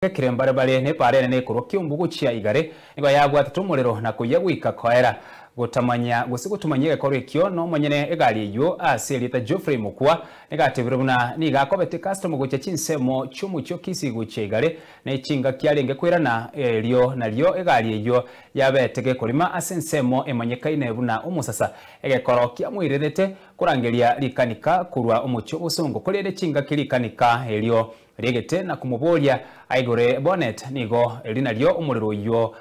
Gekire mbare bare nepaara enene ekorwa Kiumbu gochia Igare nigo yabwatete omorero na koyia goika koera. Gotamanya gose gotumanyia egekorwa ekio nomonyene egari eyio ase erieta Geoffrey Mokua nigo atebire buna nigo akobete customer gochia chinsemo chiomochie o Kisii gochia Igare ne chingaki arenge koirana erio nario egari eyio yabete gekorima ase ensemo emanyekaine buna omosasa egekoro kiamoirerete korangeria rikanika korwa omochie obosongo korende chingaki rikanika erio Riegete na komoboria aigore ebonnet, nigo eri nario omorero oyio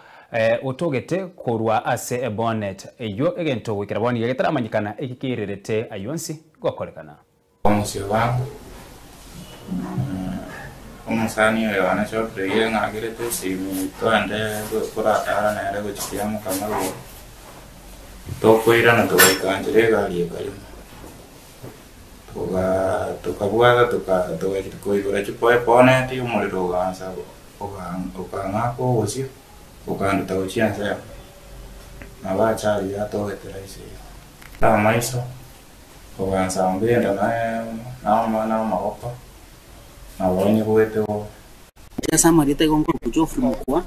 otogete korwa ase ebonnet eyio, egento goikera bono nigo getaramanyekana eki keirerete ayio onsi gokorekana. Omosio bango, omosani oyo one Geoffrey iga ng'akerete esimi twende koratara nere gochia kiamokama rogoro, tokoirana togaika nchera egari ekarima. Tokabwata togachia koigora chipoeponeti, omorero ogaansa okang'aka obosio, okanduta gochia ensemo. Nabo achari yatogete rahisi igo. Amaiso, ogansamba enda na amaboko, nabo nyigwete bobe. Inche ase amarieta igo nkorokwa Geoffrey Mokua,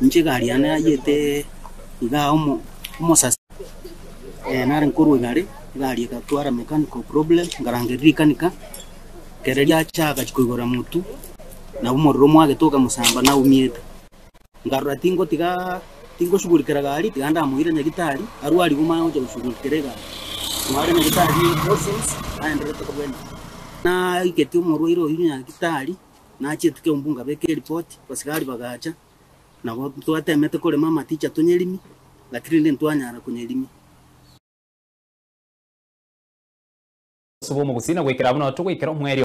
inche egari yane yayete igaa omosasi, nare nkorwa igare, egari egatwara mechanical problem, nkarangeria rikanika, ekero riacha agachia koigora motwe, nabo omorero omwagete okamosamba naumiete. Nkarora tingotiga tingoshughulikera gari, tiga ndamoire nyagetari, arwarigwe manye gocha goshughulikera egari. Mware nyagetari All Souls, aendererete kobwenia. Naiketie omorwaire oyio nyagetari. Nachiete keumbu nkabeka eripoti, abasigari bagacha, nabo twatemete korema amaticha tonyerimi, lakini rende ntwanyara konyerimia. Bw'omogusii na goikera buna togoikera omwerio.